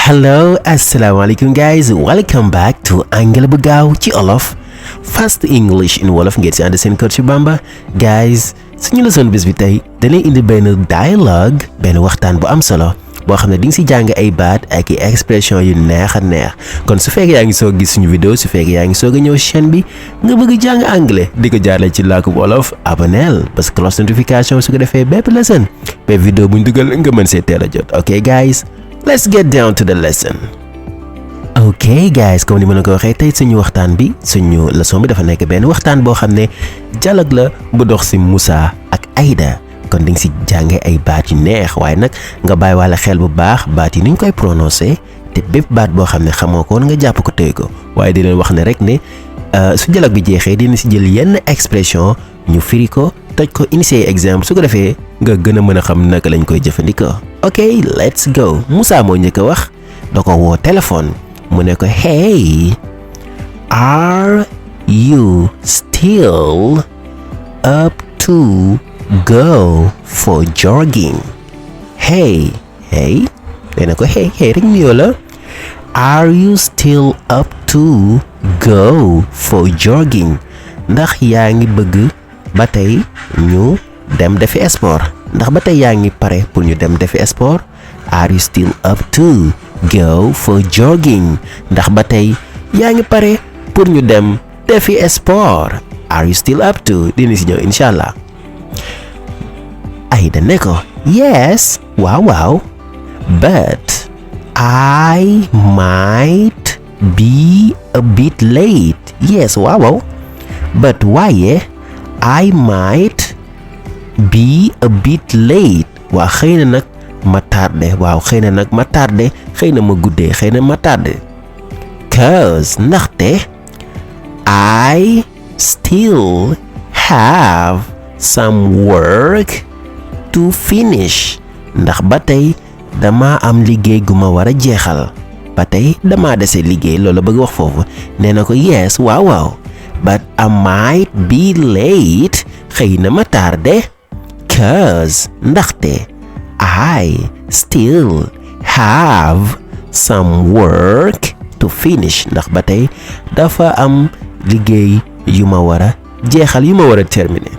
Hello, asalaamaaleykum guys, welcome back to Anglais bu gaaw ci Wolof, fast English in Wolof ngeen si ànd seen coach Bamba. Guys, suñu leçon bis bi tey dañuy indi benn dialogue, benn waxtaan bu am solo boo xam ne di nga si jàng ay baat ak i expression yu neex a neex. Kon su fekkee yaa ngi soog gis suñu vidéo, su fekkee yaa ngi soog a ñëw chaîne bi nga bëgg jàng anglais di ko jaarale ci làkku Wolof, abonneel parce que cloche notification su ko defee bépp leçon bépp vidéo buñ dugal nga mën see teel a jot. Ok guys, let's get down to the lesson. Ok guys, comme ni ma la ko waxee tey suñu waxtaan bi, suñu leçon bi dafa nekk benn waxtaan boo xam ne dialogue la bu dox si Moussa ak Aïda. Kon di nga si jàngee ay baat yu neex, waaye nag nga bàyyi wàlla xel bu baax baat yi ni ñu koy prononcé, te bépp baat boo xam ne xamoo ko nga jàpp ko tëy ko. Waaye di leen wax ne rek ne su dialogue bi jeexee dina si jël yenn expression ñu firi ko toj ko initier exemple su ko defee nga gën a mën a xam naka lañ koy jëfandikoo. Ok, let's go. Moussa moo njëkk a wax, da ko woo téléphone mu ne ko hey, are you still up to go for jogging? Hey nee na ko hey rek nuyoo la. Are you still up to go for jogging? Ndax yaa ngi bëgg ba tey ñu dem defi sport? Ndax ba tey yaa ngi pare pour ñu dem defi sport? Are you still up to go for jogging? Ndax ba tey yaa ngi pare pour ñu dem defi sport? Are you still up to? Dina si ñëw incha allah. Aïda ne ko yes, waaw, but I might be a bit late. Yes, waaw, but waaye I might be a bit late. Waa xëy na nag ma tardé, xëy na ma guddee, xëy na ma tardé. Cause ndaxte I still have some work to finish. Ndax ba tey dama am liggéey gu ma war a jeexal. Ba tey dama dese liggéey, loolu bëgg wax foofu. Nee na ko yes, waaw, but I might be late. Xëy na ma tardé. Cause ndaxte I still have some work to finish. Ndax ba tey dafa am liggéey yu ma war a jeexal, yu ma war a terminer.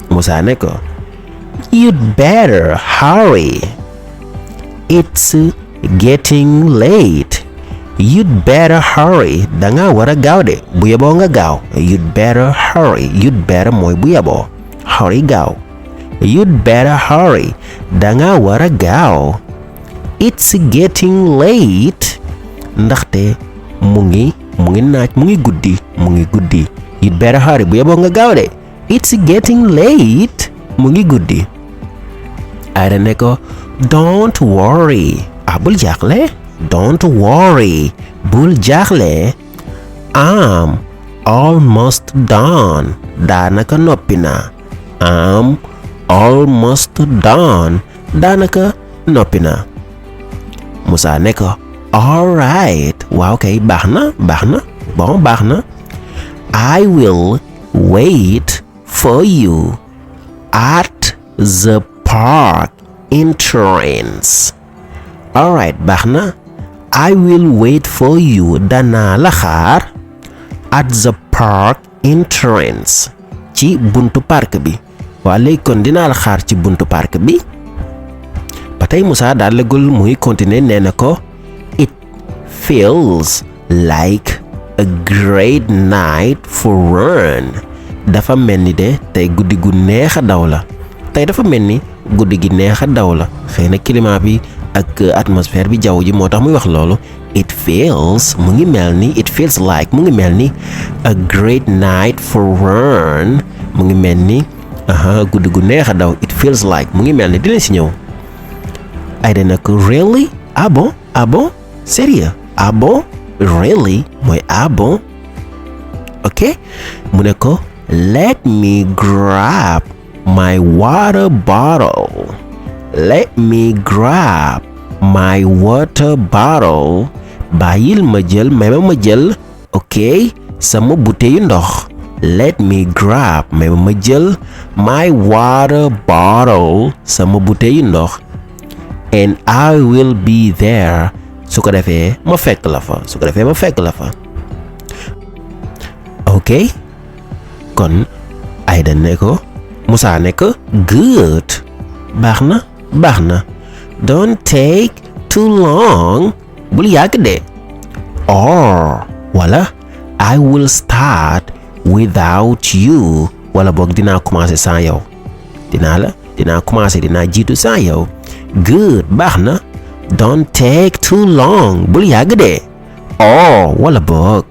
Moussa ne ko you'd better hurry. It's getting late. You'd better hurry. Danga war a gaaw de, bu yeboo nga gaaw. You'd better hurry. You'd better mooy bu yeboo, hurry gaaw. You'd better hurry. Danga war a gaaw. It's getting late. Ndaxte mu ngi naaj, mu ngi guddi. You'd better hurry, bu yeboo nga gaaw de. It's getting late. Mu ngi guddi. Aïda ne ko don't worry. Bul jaaxle. Don't worry. Bul jaaxle. I'm almost done. Daanaka noppi naa. I'm almost done. Daanaka noppi naa. Moussa ne ko all right. Waaw kay, baax na. Bon, baax na. I will wait for you at the park entrance. All right, baax na. I will wait for you. Danaa la xaar at the park entrance. Ci buntu park bi. Waa léegi kon dinaa la xaar ci buntu park bi. Ba tey Moussa daal lagul muy continuer, nee na ko it feels like a great night for run. Dafa mel ni de tey guddi gu neex a daw la. Xëy na climat bi ak atmosphère bi, jaww ji moo tax muy wax loolu. It feels like mu ngi mel ni a great night for run. Mu ngi mel ni guddi gu neex a daw. It feels like mu ngi mel ni, dina si ñëw. Aïda na ko really? Ah bon? Sérieux? Ah bon? Really? Mooy ah bon? Ok, mu ne ko let me grab my water bottle. Bàyyil ma jël, may ma jël. Ok, sama bouteille ndox. Let me grab, may ma jël my water bottle, sama bouteille ndox. And I will be there su ko defee ma fekk la fa ok kon Aïda ne ko Moussa ne ko good baax na don't take too long bul yàgg de or wala I will start without you wala boog dinaa commencer sans yow dinaa jiitu sans yow good baax na don't take too long bul yàgg de or wala boog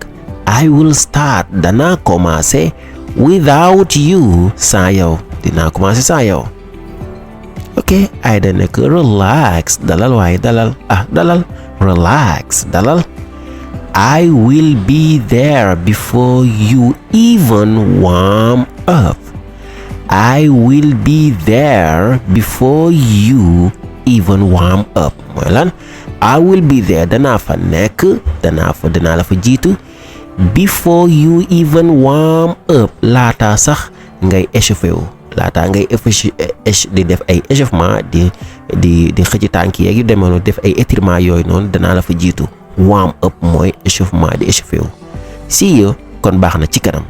I will start danaa commencer without you sans yow dinaa commencer sans yow ok Aïda nekk relax dalal waaye dalal relax dalal I will be there before you even warm up I will be there before you even warm up mooy lan I will be there danaa fa nekk danaa la fa jiitu before you even warm up laata sax ngay échauffé wu laata ngay di def ay échauffement di xëcc tànk yeeg yu demee noonu def ay étirement yooyu noonu danaa la fa jiitu warm up mooy échauffement di échauffé wu see you kon baax na ci kanam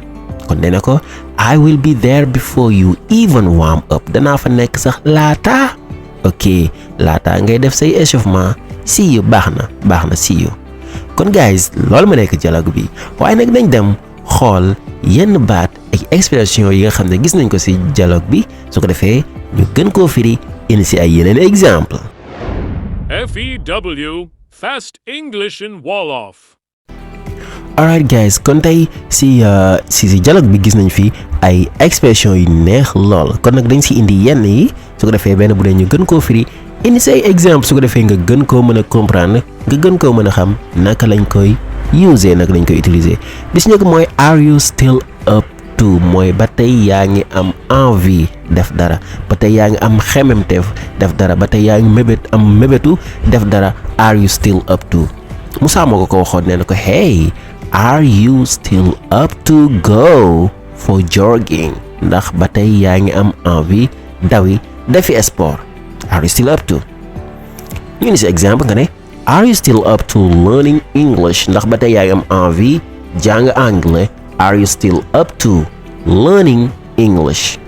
kon dene ko I will be there before you even warm up danaa fa nekk sax laata ok laata ngay def say échauffement see you baax na see you kon guys loolu ma nekk dialogue bi waaye nag dañ dem xool yenn baat ak expression yi nga xam ne gis nañ ko ci dialogue bi su ko defee ñu gën koo firi indi ci ay yeneen exemple F.E.W. Fast English in Wolof. Alright guys kon tey ci dialogue bi gis nañ fi ay expression yu neex lool kon nag dañ ci indi yenn yi su ko defee benn bu dee ñu gën koo firi indi say exemple su ko defee nga gën koo mën a comprendre nga gën koo mën a xam naka lañ koy user naka lañ koy utiliser bis njëkk mooy are you still up to mooy ba tey yaa ngi am envie def dara ba tey yaa ngi am xememteef def dara ba tey yaa ngi mébétu def dara are you still up to Moussa moo ko waxoon nee na ko hey are you still up to go for jogging ndax ba tey yaa ngi am envie dawi defi sport are you still up to ñu ni si exemple nga ne are you still up to learning English ndax ba tey yaa ngi am envie jàng anglais are you still up to learning English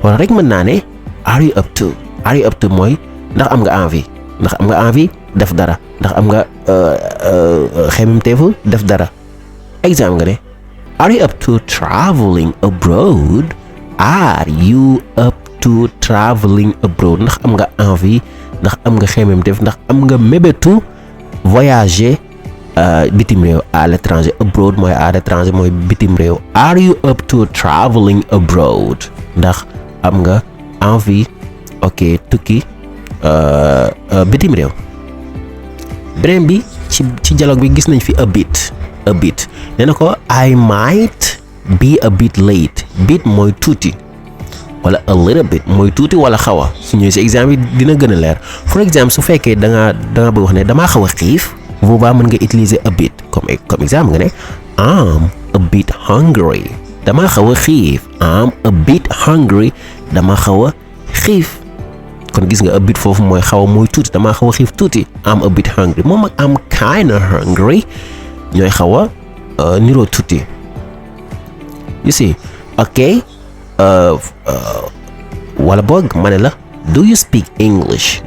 wala rek mën naa ne are you up to mooy ndax am nga envie def dara ndax am nga xememteefu def dara exemple nga ne are you up to traveling abroad are you up to traveling abroad ndax am nga envie ndax am nga xememteef ndax am nga mébétu voyager bitim réew à l'étranger abroad mooy à l'étranger mooy bitim réew are you up to traveling abroad ndax am nga envie ok tukki bitim réew beneen bi ci dialogue bi gis nañ fi a bit nee na ko I might be a bit late bit mooy tuuti wala a little bit mooy tuuti wala xawa su ñëwee si exemple bi dina gën a leer for exemple su fekkee da nga bëgg wax ne damaa xaw a xiif boobaa mën nga utiliser a bit comme exemple nga ne I'm a bit hungry damaa xaw a xiif I'm a bit hungry damaa xaw a xiif kon gis nga a bit foofu mooy xaw a mooy tuuti damaa xaw a xiif tuuti I'm a bit hungry moom ak I'm kinda hungry ñooy xaw a niroo tuuti you see ok wala boog ma ne la do you speak English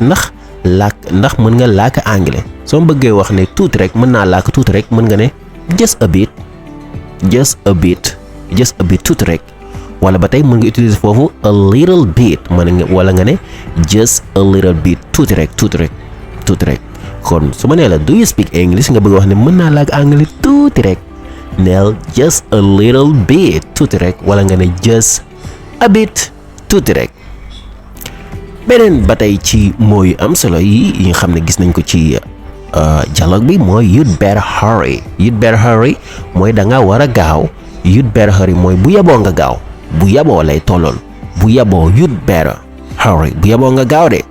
ndax mën nga làkk anglais soo bëggee wax ne tuuti rek mën naa làkk tuuti rek mën nga ne just a bit tuuti rek wala ba tey mën nga utiliser foofu a little bit wala nga ne just a little bit tuuti rek kon su ma nee la do you speak English nga bëgg wax ne mën naa làkk anglais tuuti rek neel just a little bit tuuti rek wala nga ne just a bit tuuti rek beneen ba tey ci mooy am solo yi nga xam ne gis nañ ko ci dialogue bi mooy you'd better hurry mooy da nga war a gaaw you'd better hurry mooy bu yaboo nga gaaw bu yaboo lay tollool bu yaboo you'd better hurry bu yaboo nga gaaw de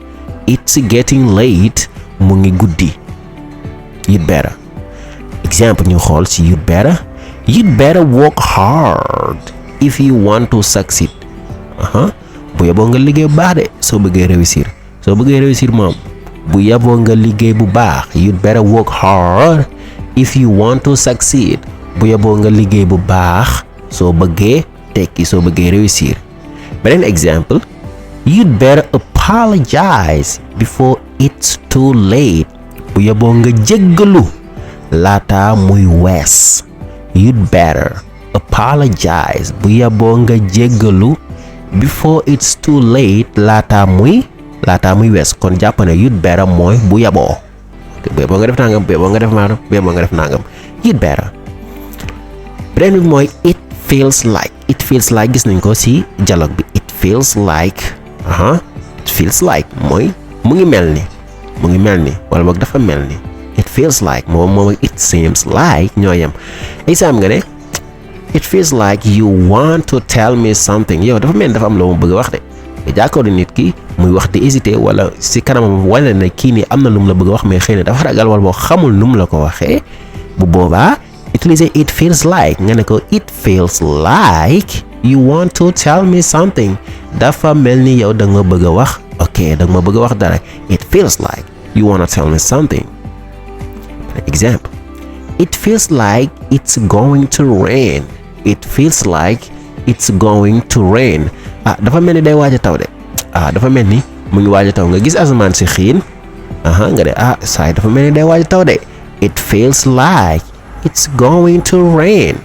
it's getting late mu ngi guddi you'd better exemple ñu xool ci you'd better work hard if you want to succeed bu yaboo nga liggéey baax de soo bëggee réussir moom bu yaboo nga liggéey bu baax. You'd better work hard if you want to succeed. bu yaboo nga liggéey bu baax soo bëggee tekki, soo bëggee réussir. beneen exemple, you'd better apologize before it's too late. bu yaboo nga jéggalu laata muy wees. You'd better apologize. bu yaboo nga jéggalu before it's too late laata muy wees. kon jàpp ne you'd better mooy bu yaboo. bu yaboo nga def nangam, bu yaboo nga def nangam, bu yaboo nga def nangam. You'd better. beneen bi mooy it feels like. It feels like gis nañ ko ci dialogue bi. It feels like. It feels like mooy mu ngi mel ni wala boog dafa mel ni. It feels like moom it seems like ñoo yem. exemple nga ne it feels like you want to tell me something. yow dafa mel ni dafa am loo mu bëgg a wax de. nga jàkkaarloo nit ki muy wax di hésiter wala ci kanamam wala ne kii nii am na lu mu la bëgg a wax mais xëy na dafa ragal wala boo xamul nu mu la ko waxee. bu boobaa utiliser it feels like nga ne ko it feels like you want to tell me something. dafa mel ni yow da nga bëgg a wax. ok da nga ma bëgg a wax dara. It feels like you want to tell me something. Example, it feels like it's going to rain. It feels like it's going to rain. dafa mel ni day waaj a taw de. dafa mel ni mu ngi waaj a taw. nga gis asamaan si xiin. nga de saay dafa mel ni day waaj a taw de. It feels like it's going to rain.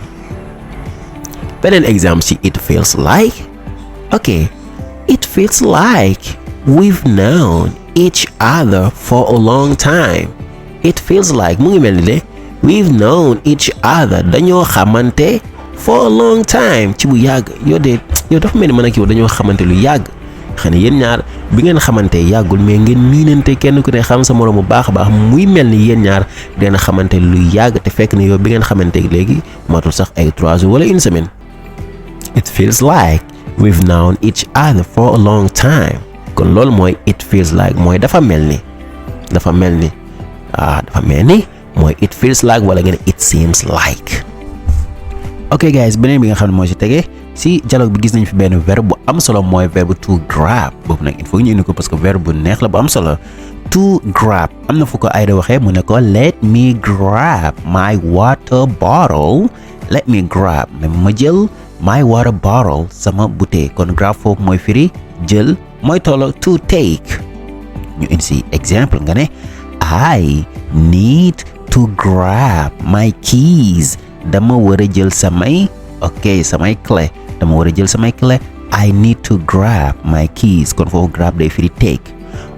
beneen exemple ci it feels like. ok, it feels like we've known each other for a long time. It feels like mu ngi mel ni de we've known each other dañoo xamante for a long time ci bu yàgg. yow dafa mel ni man ak yow dañoo xamante lu yàgg. xanaa yéen ñaar bi ngeen xamante yàggul mais ngeen miinante kenn ku ne xam sa moroom bu baax a baax muy mel ni yéen ñaar dina xamante lu yàgg te fekk ne yow bi ngeen xamante léegi matul sax ay 3 jours wala une semaine. It feels like we've known each other for a long time. kon loolu mooy it feels like mooy dafa mel ni. dafa mel ni mooy it feels like wala nga ne it seems like. ok guys, beneen bi nga xam ne moo ci tege si dialogue bi gis nañ fi benn verbe bu am solo mooy verbe to grab. boobu nag il faut ñu indi ko parce que verbe bu neex la bu am solo. To grab am na fu ko Aïda waxee mu ne ko let me grab my water bottle. Let me grab ma jël my water bottle sama bouteille. kon grab foofu mooy firi jël mooy tolloo to take. ñu indi si exemple nga ne I need to grab my keys. dama war a jël samay clé. dama war a jël samay clé. I need to grab my keys. kon foofu grab day firi take.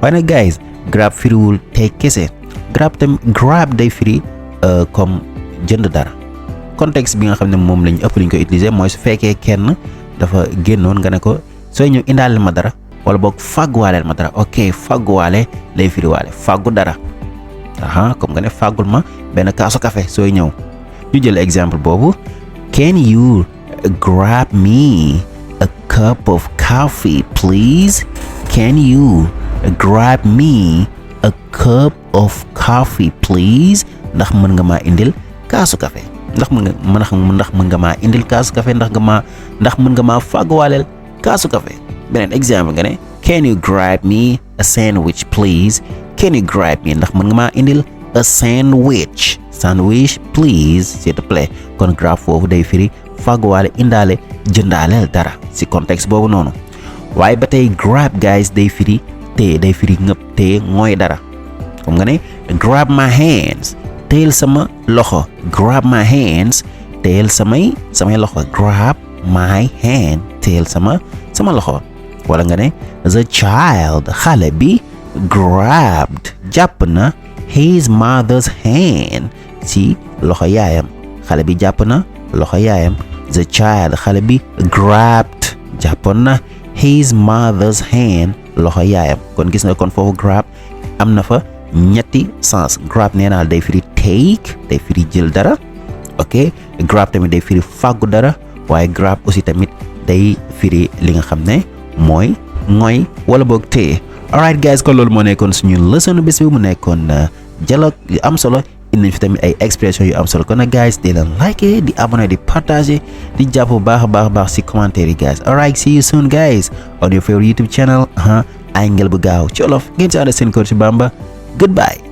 waaye nag guys, grab firiwul take kese. grab day firi comme jënd dara. contexte bi nga xam ne moom lañ ëpp liñ ko utiliser mooy su fekkee kenn dafa génnoon nga ne ko sooy ñëw indaaleel ma dara wala boog fàgguwaaleel ma dara. ok fàgguwaale lay firiwaale fàggu dara. comme nga ne fàggul ma benn kaasu café sooy ñëw. ñu jël exemple boobu. Can you grab me a cup of coffee please? Can you grab me a cup of coffee please? ndax mën nga maa indil kaasu café. ndax mën nga maa indil kaasu café ndax mën nga maa fàgguwaaleel kaasu café. beneen exemple nga ne can you grab me a sandwich please? Can you grab me ndax mën nga maa indil a sandwich please s'il te plaît. kon grab foofu day firi fàgguwaale indaale jëndaaleel dara si contexte boobu noonu. waaye ba tey grab guys day firi téye day firi ngëp téye mooy dara. comme nga ne grab my hands téyel sama loxo. grab my hands téyel samay loxo. grab my hand téyel sama loxo. wala nga ne the child xale bi grabbed jàpp na his mother's hand ci loxo yaayam. xale bi jàpp na loxo yaayam. the child xale bi grabbed jàppoon na his mother's hand loxo yaayam. kon gis nga kon foofu grab am na fa ñetti sens. grab nee naa day firi take day firi jël dara. ok grab tamit day firi fàggu dara. waaye grab aussi tamit day firi li nga xam ne mooy ngoy wala boog téye. alright guys, kon loolu moo nekkoon suñu leçon bés bi mu nekkoon dialogue yu am solo. indi nañ fi tamit ay expression yu am solo. kon nag guys di leen like di abonné di partager di jàpp bu baax a baax si commentaire yi guys. alright, see you soon guys on your favorite YouTube channel anglais bu gaaw ci wolof ngeen si ànd seen coach Bamba. Goodbye.